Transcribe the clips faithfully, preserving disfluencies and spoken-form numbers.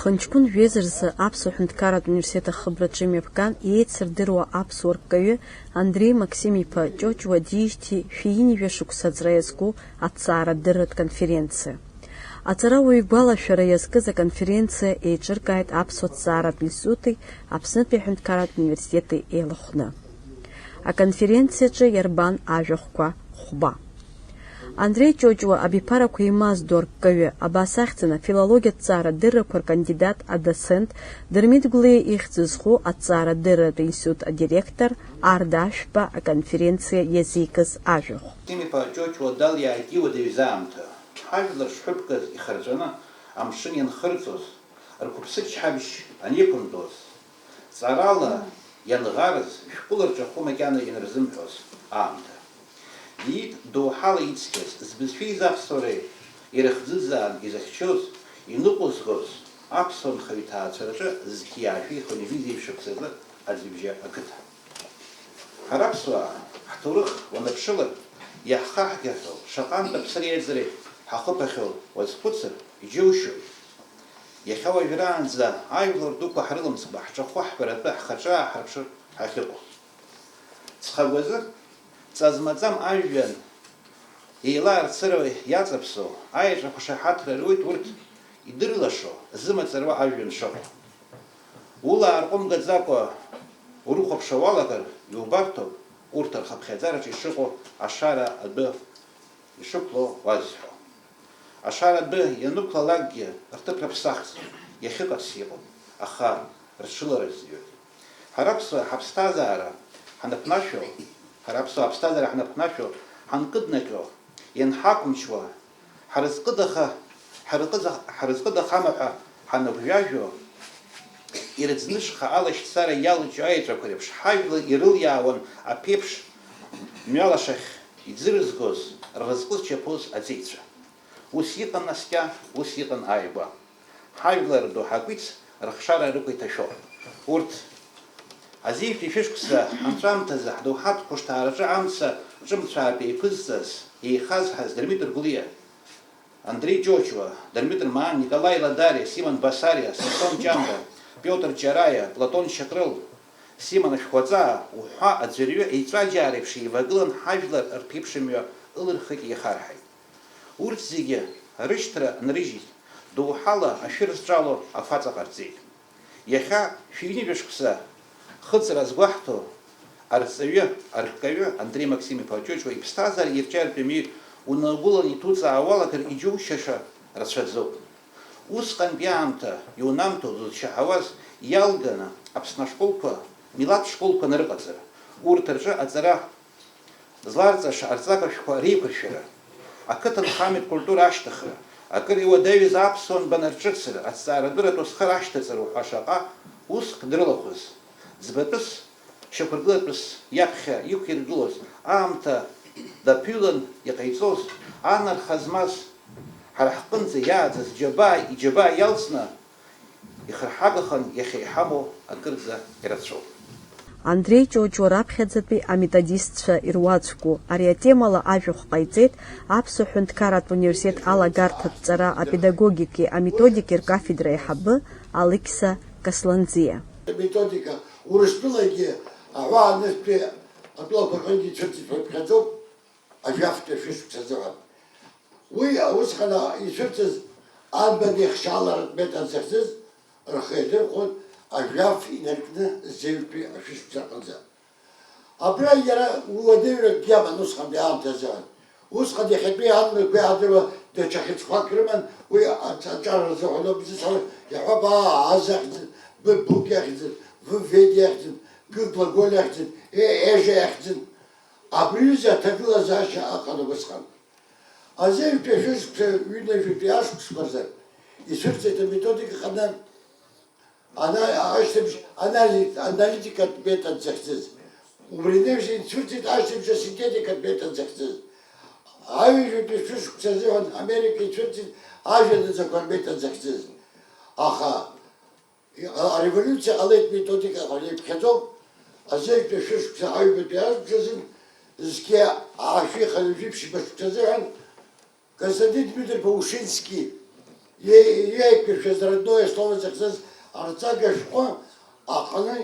Хынҷкәын жәеиза рзы Аԥсуа ҳәынҭқарратә университет ахыбраҿы имҩаԥган еицырдыруа аԥсуа рккаҩы Андреи Максим-иԥа Ҷоҷуа диижьҭеи шәи ҩынҩажәа шықәса аҵра иазку аҭҵаарадырратә конференциа. Аҵарауаҩ игәалашәара иазкыз аконференциа еиҿыркааит Аԥсуа ҭҵааратә институти Аԥснытәи аҳәынҭқарратә университети еилахәны. Аконференциаҿы иарбан ажәахәқәа хәба. Андреи Ҷоҷуа абиԥарақәа еимаз ду арккаҩы, абас ахьӡын афилологиатә ҭҵаара дыррақәа ркандидат адоцент Дырмит Гәлиа ихьӡ зху аҭҵаарадырратә институт адиректор Арда Ашәба аконференциа иазикыз ажәахә. Максим-иԥа Ҷоҷуа далиааит иуадаҩыз аамҭа. Ҳажәлар шҳәыԥгаз ихырҵәаны амшын ианхырҵоз, рқәыԥсычҳабжь анеиқәымтәоз, ҵарала ианӷарыз, шәҟәыла рҿахәы макьана ианырзымҳәоз аамҭа. Диит доуҳала ицқьаз, збызшәеи заԥсуареи ирыхӡыӡаан изыхьчоз, иныҟәызгоз, аԥсуа нхаҩ ҭаацәараҿы зқьи аашәи хынҩажәи зеижә шықәсазы аӡҩыбжьа ақыҭа. Ҳара аԥсуаа, ҳҭоурых уаныԥшылар, иаҳхарҳгахьоу шаҟантә аԥсреи аӡреи ҳахыԥахьоу уазхәыцыр, иџьоушьоит. Иахьа уажәраанӡа ажәлар дуқәа ҳрылымҵкәа, ҳҿахәы ҳҳәаратәы, ҳхаҿы ааҳарԥшыр ҳахьыҟоу. Ҵхагәазы, ҵа змаӡам ажәҩан еилаарцыруа иаҵаԥсоу аеҵәақәа шаҳаҭра руеит урҭ идырлашо, зымаҵ руа ажәҩан шыҟоу. Ула аарҟәымгаӡакәа урыхәаԥшуа уалагар, иубарҭоуп урҭ рхыԥхьаӡараҿы ишыҟоу ашара адәы ишықәлоу уазҳәо. Ашара адәы ианықәлалакгьы рҭыԥ раԥсахӡом, иахьыҟац иҟоуп, аха рҽыларыжьӡоит. Ҳара аԥсуаа ҳаԥсҭазаара ҳаныԥнашәо, ҳара аԥсуаа ҳаԥсҭазаара ҳаныԥнашәо, ҳанкыднаҟьо, ианҳақәымчуа, ҳарызкыдаха, ҳарыҟыза-, ҳарызкыдахама ҳәа ҳанагәжәажәо, ирыӡнышха алашьцара иалыҷҷо аеҵәақәа реиԥш, ҳажәла ирылиаауан аԥеиԥш мҩалашахь иӡырызгоз, рразҟы зчаԥоз аҵеицәа. Ус иҟан наскьа, ус иҟан ааигәа. Ҳажәлар рдоуҳа кәиц рыхшара рықәиҭашәо. Урҭ азеижәтәи шәышықәса анҵәамҭазы ҳдоуҳатә хәышҭаараҿы амца ҿымцәаартә еиқәызҵаз, еихазҳаз Дырмит Ргәлиа, Андреи Ҷоҷуа, Дырмит Рмаан, Николаи Ладариа, Симон Басариа, Самсон Ҷамба, Пиотр Ҷараиа, Платон Шьакрыл, Симон Ашәхәаҵаа уҳәа аӡәырҩы еҵәаџьаа реиԥш еивагылан ҳажәлар рԥеиԥшымҩа ылырхит, еихарҳаит. Урҭ зегьы рышьҭра нрыжьит, доуҳала ашәыр зҿало афаҵа ҟарҵеит. Иахьа шәи ҩынҩажәа шықәса хыҵра згәаҳҭо арҵаҩы, арккаҩы Андреи Максим-иԥа Ҷоҷуа иԥсҭазаара ирҿиаратә мҩеи унагәыланы иҭуҵаауа уалагар иџьоушьаша рацәаӡоуп. Усҟантәи аамҭа иунамҭо зызшьаҳауаз иалганы Аԥсны ашколқәа, милаҭ школқәа нарыҟаҵара, урҭ рҿы аҵара зларҵаша арҵага шәҟәқәа реиқәыршәара, ақыҭанхамҩатә культура ашьҭыхра, акыр иуадаҩыз аԥсуа нбан рҿыцра, аҭҵаарадырратә усхара ашьҭаҵара уҳәа шаҟа уск дрылахәыз, ӡбатәыс, шьақәыргылатәыс иаԥхьа иқәиргылоз аамҭа даԥыҩлан иҟаиҵоз, анарха змаз, ҳара ҳҟынӡа иааӡаз џьабаа иџьабаа иалҵны, ихырҳагахан иахьа иҳамоу акырӡа ирацәоуп. Андреи Ҷоҷуа раԥхьаӡатәи аметодистцәа ируаӡәку ари атемала ажәахә ҟаиҵеит Аԥсуа ҳәынҭқарратә университет алагарҭатә ҵара апедагогики аметодики ркафедра аиҳабы Алықьса Касланӡиа. Аметодика Урыстәылагьы аҳәаанырцәтәи атәылақәа рҟынгьы ицәырҵит ҳәа иԥхьаӡоуп. Ажәафтәи ашәышықәса азыҳәан. Уи усҟан ицәырҵыз анбан ихшьааларатә метод захьӡыз рхы иадырхәон ажәаф инаркны зеижәтәи ашәышықәса рҟынӡа. Абра иара уадаҩракгьы аман усҟантәи аамҭа азыҳәан. Усҟан иахьатәи анбанқәа иаадыруа даҽа хьыӡқәак рыман, уи аҿ-, аҿар рзыҳәан ауп изысҳәо, иаҳҳәап, аа, аз ахьӡын, б-, бук иахьӡын, в-, ведь иахьӡын, г-, глаголь иахьӡын, е-, ежа иахьӡын. Абри аҩыза аҭагылазаашьа аҟан убысҟан. Азеижәтәи ашәышықәса ҩынҩажәатәи ашықәсқәа рзы ицәырҵит аметодика ҟаны, ана-, ашьҭыбжь анализ-, аналитикатә метод захьӡыз. Убри анаҩс ицәырҵит ашьҭыбжь асинтетикатә метод захьӡыз. Аҩажәатәи шәышықәса азыҳәан Америка ицәырҵит ажәа наӡақәа рметод захьӡыз. Аха Иҟа-, ареволиуциа ҟалеит методикаҟны иԥхьаӡоуп, азеижәтәи шәышықәса аҩбатәи ашықәс азын, зқьи аашәи хынҩажәи ԥшьба шықәса азыҳәан Константин Дмитриевич Ушински Иеиқәыршәаз родное слово зыхьӡыз арҵага шәҟәы аҟны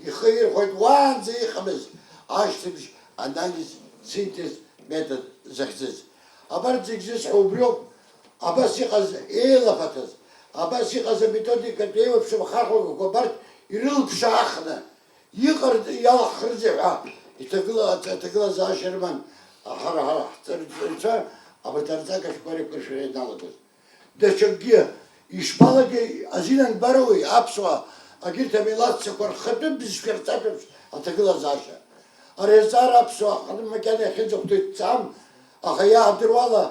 ихы ирхәеит уаанӡа иҟамыз ашьҭыбжь анализ, синтез метод зыхьӡыз. Абарҭ зегь зысҳәо убриоуп, абас иҟаз еилаԥаҭаз, абас иҟаз аметодикатә еиуеиԥшым ахархәагақәа абарҭ ирылԥшаахны иҟарҵ-, иалаҳхрызеи ҳәа иҭагыла-, аҭагылазаашьа рыман ҳара, ҳара ҳҵараҿы абарҭ арҵага шәҟәқәа реиқәыршәара ианалагоз. Даҽакгьы, ишԥалагеи, азинанбароуи аԥсуаа, агьырҭ амилаҭцәақәа рхатәы бызшәа рҵашәаԥшь аҭагылазаашьа? Ари азҵаара аԥсуаа ҟны макьана иахьынӡахәҭоу итәӡам, аха иаадыруала,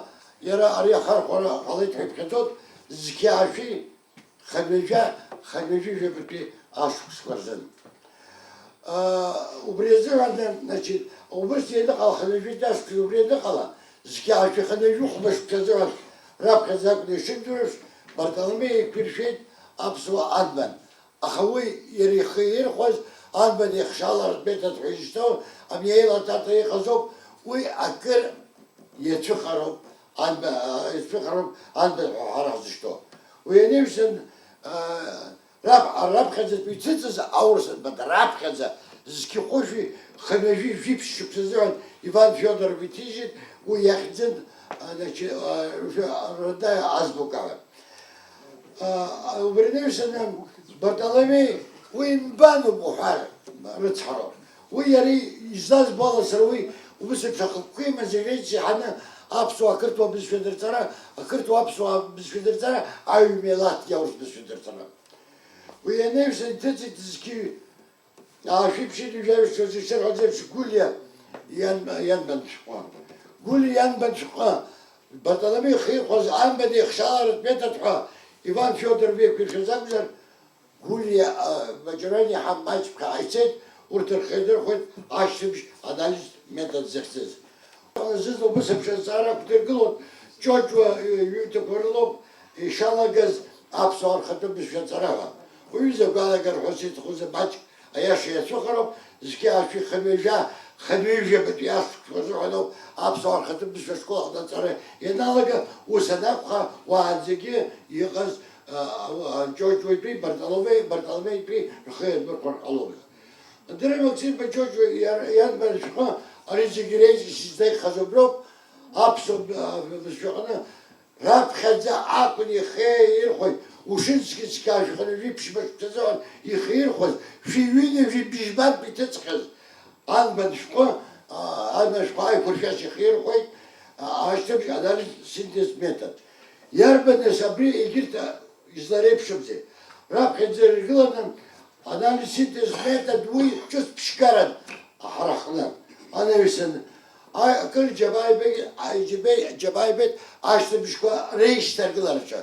иара ари ахархәара ҟалеит ҳәа иԥхьаӡоит, зқьи аашәи хынҩажәа, хынҩажәи жәабатәи ашықәсқәа рзын. Аа, убри азыҳәан, значит, убыс ианыҟала, хынҩажәи ашықәс убри ианыҟала, зқьи аашәи хынҩажәи хәба шықәса азыҳәан раԥхьаӡа акәны ишыжәдыруеиԥш, Бартоломеи еиқәиршәеит аԥсуа анбан. Аха уи иара ихы ирхәаз анбан ихшаларатә метод ҳәа изышьҭоу абни аилаҭаҭа иҟазоуп, уи акыр иацәыхароуп анбан, а, иацәыхароуп анбан ҳәа ҳара ҳзышьҭоу. Уи анаҩсан, а, рап-, раԥхьаӡатәи иҭыҵыз аурыс анбан раԥхьаӡа зқьи хәышәи хынҩажәи жәиԥшь шықәса азыҳәан Иван Федоров иҭижьит, уи иахьӡын, а, значит, а, родная азбука ҳәа. А, убри анаҩсан Бартоломеи, уи нбаноуп уҳәар рыцҳароуп. Уи иара излазбо ала сара уи убыс еиԥш ахықәкы имаз иара иеиԥш иҳаны аԥсуа ақырҭуа бызшәа дырҵара, ақырҭуа аԥсуа бызшәа дырҵара, аҩ милаҭгьы аурыс бызшәа дырҵара. Уи ианаҩсан иҭыҵит зқьи Аашәи ԥшьынҩажәи жәаҩа шықәса зегь сырҳәаз еиԥш, Гәлиа иан-, ианбан шәҟәы. Гәлиа ианбан шәҟәы. Бартоломеи ихы ирхәаз анбан ихшаларатә метод ҳәа Иван Федоров иқәиршәаз акәзар, Гәлиа, а, Маҷарани иаҳа маҷк ааицеит, урҭ рхы иадырхәеит ашьҭыбжь анализтә метод захьӡыз. Зны убыс еиԥш азҵаара ақәдыргылон, Ҷоҷуа иҩымҭақәа рылоуп ишалагаз аԥсуаа рхатәы бызшәа аҵара ҳәа. Уҩыза агәаанагара ҳәа сиҭахузеи маҷк аиаша иацәыхароуп, зқьи аашәи хынҩажәа, хынҩажәи жәабатәи ашықәсқәа рзыҳәаноуп аԥсуаа рхатәы бызшәа ашкол аҟны аҵара ианалага, ус анакәха, уаанӡагьы иҟаз, а, а, Ҷоҷуатәи Бартоломеи, Бартоломеитәи рхы иадмырхәар ҟаломызт. Андреи Максимович Ҷоҷуа иар-, ианбан шәҟәы, ари зегьы реизгьы сызлеиӷьхаз уброуп, аԥсуа б-, а, бызшәаҟны раԥхьаӡа акәын ихы ирхәоит, Ушински зқьи аашәи хынҩажәи ԥшьба шықәса азыҳәан ихы ирхәаз, шәи ҩынҩажәи бжьбатәи иҭыҵхьаз анбан шәҟәы, а, анбан шәҟәы аиқәыршәашьа ихы ирхәеит, а, ашьҭыбжь анализ синтез метод. Иарбан нас абри егьырҭ, а, излареиԥшымзеи? Раԥхьаӡа иргыланы анализ синтез метод уи ҿыц ԥшьгаран ҳара ҳҟны анаҩсан, а, акыр џьабаа ибеит, а, џьабеи-, џьабаа ибеит ашьҭыбжьқәа реишьҭаргылараҿы.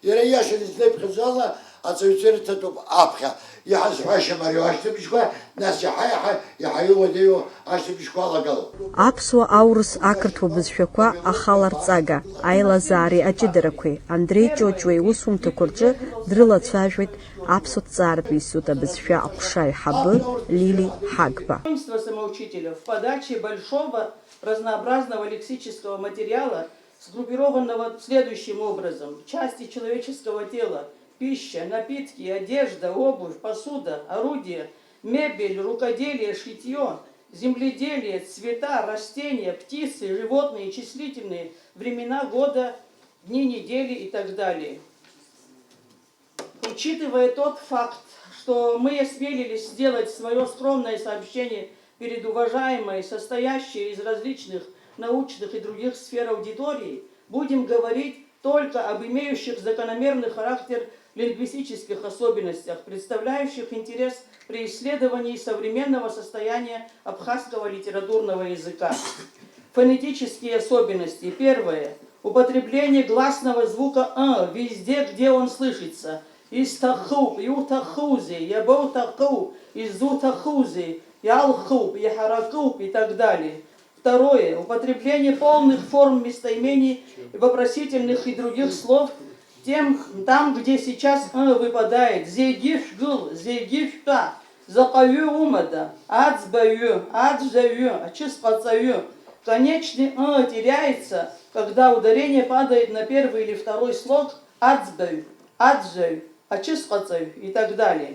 Иара ииашаны излеиԥхьаӡо ала, аҵаҩцәа ирыҭатәуп аԥхьа. Иаҳа зҳәашьа мариоу ашьҭыбжьқәа, нас иаҳа-иаҳа, иаҳа иуадаҩу ашьҭыбжьқәа алагалоуп. Аԥсуа, аурыс, ақырҭуа бызшәақәа ахаларҵага, аилазаареи аҷыдарақәеи, Андреи Ҷоҷуа иусумҭақәа рҿы дрылацәажәоит Аԥсуа ҭҵааратә институт абызшәа аҟәша аиҳабы Лили Ҳагба. Достоинство самоучителя в подаче большого разнообразного лексического материала, сгруппированного следующим образом: части человеческого тела, пища, напитки, одежда, обувь, посуда, орудия, мебель, рукоделие, шитьё, земледелие, цвета, растения, птицы, животные, числительные, времена года, дни недели и так далее. Учитывая тот факт, что мы осмелились сделать своё скромное сообщение перед уважаемой, состоящей из различных научных и других сфер аудиторией, будем говорить только об имеющих закономерный характер лингвистических особенностях, представляющих интерес при исследовании современного состояния абхазского литературного языка. Фонетические особенности. Первое. Употребление гласного звука «ы» везде, где он слышится. Исҭахуп, иуҭахузеи, иабауҭаху, изуҭахузеи, иалхуп, иҳаракуп и так далее. Второе. Употребление полных форм местоимений, вопросительных и других слов тем, там, где сейчас «ы» выпадает. Зегьы шәгыл, зегьы шәтәа, заҟаҩы умада, аӡбаҩы, аӡәӡәаҩы, ачысҟаҵаҩы. Конечный «ы» теряется, когда ударение падает на первый или второй слог, аӡбаҩ, аӡәӡәаҩ, ачысҟаҵаҩ и так далее.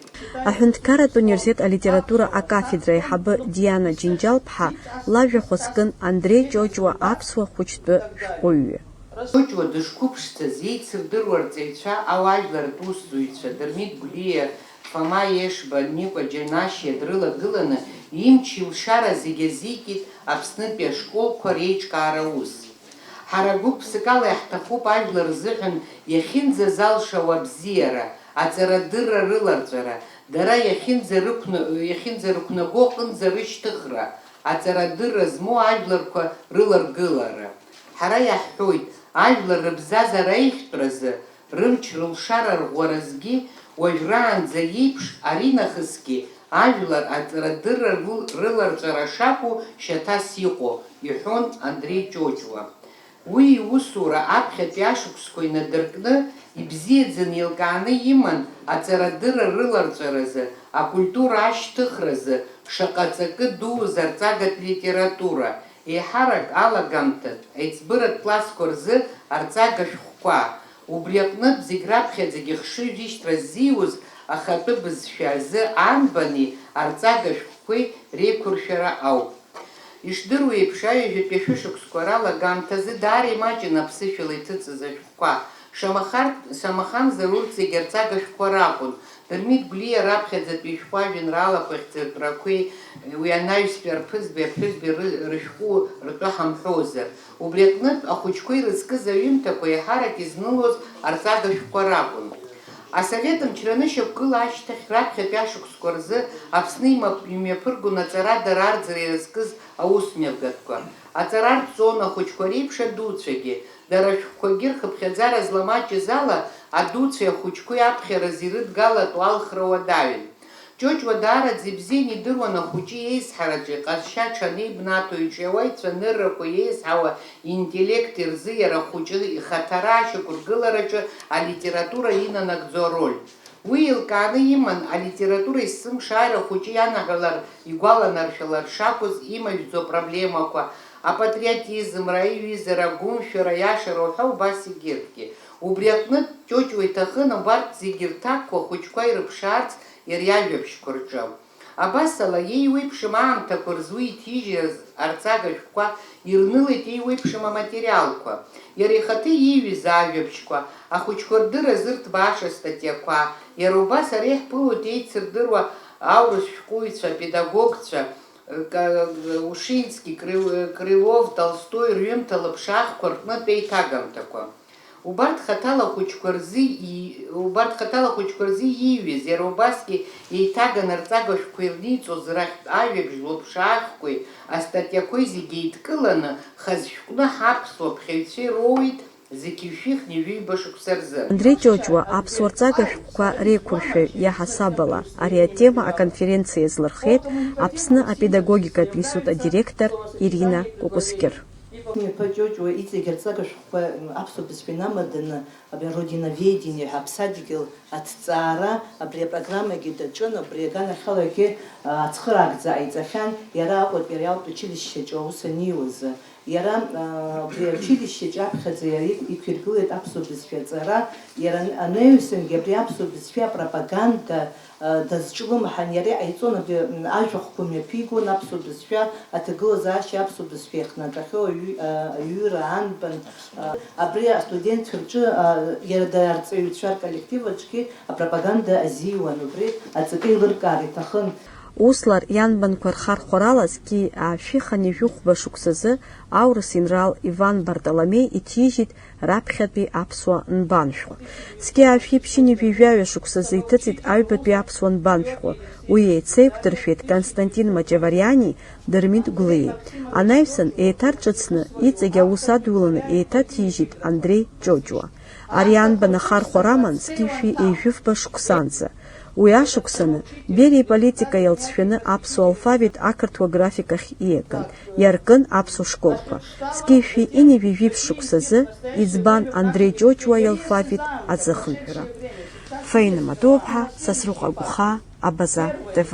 Аҳәынҭқарратә университет алитература акафедра аиҳабы Диана Џьынџьал-ԥҳа лажәахә азкын Андреи Ҷоҷуа аԥсуа хәыҷтәы шәҟәыҩҩы. Ҷоҷуа дышқәыԥшӡаз, еицырдыруа арҵаҩцәа, ауаажәлартә усзуҩцәа Дырмит Гәлиа, Фома Ешба, Никәа Џьанашьиа дрылагыланы, имч-илшара зегьы азикит Аԥснытәи ашколқәа реиҿкаара аус. Ҳара гәык-ԥсыкала иаҳҭахуп ажәлар рзыҳәан иахьынӡазалшауа абзиара, аҵарадырра рыларҵәара, дара иахьынӡарықәна-, иахьынӡарықәнаго аҟынӡа рышьҭыхра, аҵарадырра змоу ажәларқәа рыларгылара. Ҳара иаҳҳәоит, ажәлар рыбзазара аиӷьтәразы, рымч-рылшара рӷәӷәаразгьы, уажәраанӡа еиԥш, аринахысгьы ажәлар аҵарадырра рыл-, рыларҵәара шакәу шьаҭас иҟоу, иҳәон Андреи Ҷоҷуа. Уи иусура аԥхьатәи ашықәсқәа инадыркны, ибзиаӡаны еилкааны иман аҵарадырра рыларҵәаразы, акультура ашьҭыхразы шаҟа ҵакы дууз арҵагатә литература, еиҳарак алагамҭатә, аиҵбыратә классқәа рзы арҵага шәҟәқәа. Убри аҟнытә зегь раԥхьаӡагьы хшыҩзышьҭра ззиуз ахатәы бызшәа азы анбани арҵага шәҟәқәеи реиқәыршәара ауп. Ишдыру еиԥш, аҩажәатәи ашәышықәсқәа ралагамҭазы даара имаҷын аԥсышәала иҭыҵыз ашәҟәқәа. Шамахар-, шамахамзар урҭ зегьы арҵага шәҟәқәа ракәын. Дырмит Гәлиа раԥхьаӡатәи ишәҟәы ажәеинраалақәа ахьӡыртәрақәеи уи анаҩстәи арԥызбеи аԥҳәызбеи ры-, рышәҟәы ртәы ҳамҳәозар. Убри аҟнытә, ахәыҷқәа ирызкыз аҩымҭақәа еиҳарак изнылоз арҵага шәҟәқәа ракәын. Асовет мчра анышьақәгыла ашьҭахь, раԥхьатәи ашықәсқәа рзы Аԥсны имаԥ-, имҩаԥыргон аҵара дара арӡра ирызкыз аусмҩаԥгатәқәа. Аҵара арҵон ахәыҷқәа реиԥш адуцәагьы, дара ашәҟәқәагьы рхыԥхьаӡара зламаҷыз ала, адуцәеи ахәыҷқәеи аԥхьараз ирыдгалатәу алхра уадаҩын. Ҷоҷуа даараӡа ибзианы идыруан ахәыҷы иеизҳараҿы иҟазшьа аҽанеибнаҭо, иҿиауа ицәаныррақәа иеизҳауа интеллект рзы иара ахәыҷы ихаҭара ашьақәыргылараҿы алитература инанагӡо ароль. Уи еилкааны иман алитература есымша ааира ахәыҷы ианаҳәалар, игәаланаршәалар шакәыз имажәӡо апроблемақәа, апатриотизмра, аиҩызара, агәымшәара, аиашара уҳәа убас егьырҭгьы. Убри аҟнытә, Ҷоҷуа иҭахын убарҭ зегьы рҭакқәа ахәыҷқәа ирыԥшаарц иара иажәабжьқәа рҿы. Абасала, иеиуеиԥшым аамҭақәа рзы уи иҭижьыз арҵага шәҟәқәа ирнылеит еиуеиԥшым аматериалқәа. Иара ихаҭа ииҩыз ажәабжьқәа, ахәыҷқәа рдырра зырҭбааша астатиақәа, иара убас ара иаҳԥылоит еицырдыруа аурыс шәҟәыҩҩцәа, апедагогцәа, Ка-, Ушински, Кры-, Крылов, Толстои рҩымҭа лыԥшаахқәа рҟнытә еиҭагамҭақәа. Убарҭ хаҭала ахәыҷқәа рзы и-, убарҭ хаҭала ахәыҷқәа рзы ииҩыз, иара убасгьы еиҭаганы арҵага шәҟәқәа ирниҵоз рахьтә ажәабжь лыԥшаахқәеи астатиақәеи зегьы еидкыланы, хаз шәҟәны ҳаԥсуа ԥхьаҩцәа ироуеит, зқьи жәшәи хынҩажәи ҩба шықәса рзы. Андреи Ҷоҷуа аԥсуа рҵага шәҟәқәа реиқәыршәаҩ иаҳасабала ари атема аконференциа иазлырхеит Аԥсны апедагогикатә институт адиректор Ирина Кәыкәыскьыр. Иԥа Ҷоҷуа иҵегь арҵага шәҟәқәа аԥсуа бызшәа инамаданы, абри родиноведение ҳәа аԥсадгьыл аҭҵаара, абри апрограммагьы даҿын, абри аганахьалагьы, а, ацхыраагӡа ҟаиҵахьан, иара Аҟәатәи ареалтә училищеҿы аус аниуаз. Иара, а, абри аучилищеҿы аԥхьаӡа иара иқә-, иқәиргылеит аԥсуа бызшәа аҵара, иара ан-, анаҩсангьы абри аԥсуа бызшәа апропаганда, а, дазҿлымҳан, иара иҟаиҵон абри, м, ажәахәқәа мҩаԥигон аԥсуа бызшәа аҭагылазаашьа, аԥсуа бызшәа иахнагахьоу аҩы-, а, аҩыра анбан, а, абри астудентцәа рҿы, а, иара дара арҵаҩцәа рколлектив аҿгьы апропаганда азиуан, убри аҵакы еилыркаар иҭахын. Услар ианбанқәа рхархәарала зқьи жәшәи хынҩажәи жәохәба шықәсазы аурыс инрал Иван Бартоломеи иҭижьит раԥхьатәи аԥсуа нбаншәҟәы. Зқьи жәшәи ԥшьынҩажәи жәаҩа шықәсазы иҭыҵит аҩбатәи аԥсуа нбаншәҟәы. Уи еицеиқәдыршәеит Константин Маҷавариани Дырмит Гәлиеи. Анаҩсан еиҭарҿыцны, иҵегь аус адуланы еиҭаҭижьит Андреи Ҷоҷуа. Ари анбан ахархәара аман зқьи жәшәи ҩажәи фба шықәсанӡа. Уи ашықәсаны Бериа иполитика иалҵшәаны аԥсуа алфавит ақырҭуа графикахь ииаган, иаркын аԥсуа школқәа. Зқьи жәшәи ҩынҩажәи жәиԥшь шықәсазы иӡбан Андреи Ҷоҷуа иалфавит аӡыхынҳәра. Фаина Матуаԥҳа, Сасрыҟәа Гәхаа, Абаза Т В.